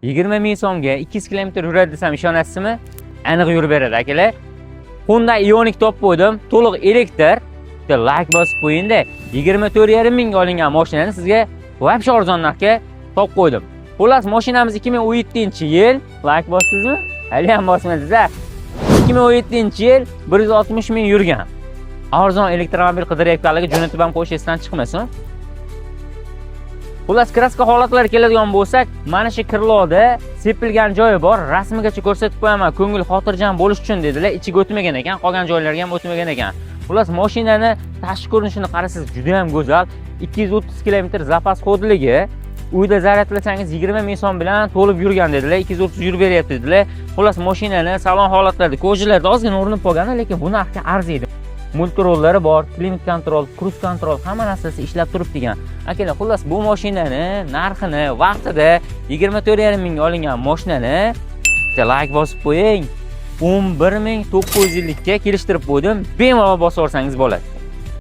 20 ming so'mga 200 kilometr yuradi desam, ishonasizmi? Aniq yurib beradi, akalar. Hyundai Ioniq topib qo'ydim, to'liq elektr. Bitta layk bosib qo'ying-da. 24,5 mingga olingan mashinani sizga вообще arzon narxga topib qo'ydim. Xullas, mashinamiz 2017-yil, layk bosdingizmi? Hali ham bosmadingiz-a? 2017-yil, 160 ming yurgan. Arzon elektromobil qidirayotganlarga jo'natib ham qo'yish esdan chiqmasin. Xullas, краска holatlari keladigan bo'lsak, mana shu крыло da sepilgan joyi bor, rasmigacha ko'rsatib qo'yaman, ko'ngil xotirjam bo'lish uchun dedilar. Ichiga o'tmagan ekan, qolgan joylarga ham o'tmagan ekan. Xullas, mashinani tashqi ko'rinishini qarasangiz, juda ham go'zal. 230 kilometr запас ход ligi, uyda zaryadlasangiz 20 ming so'm bilan to'lib yurgan dedilar, 230 yurib beryapti dedilar. Xullas, mashinani salon holatlarida кожа larda ozgina urinib qolgan, lekin bu narxga arziydi. Мультируль lari bor, климат-контроль, круиз-контроль, hamma narsasi ishlab turibdi degan. Akalar, xullas, bu mashinani narxini vaqtida 24,5 mingga olingan mashinani bitta layk bosib qo'ying. 11 950 ga kelishtirib qo'ydim. Bemalol bosib olsangiz bo'ladi.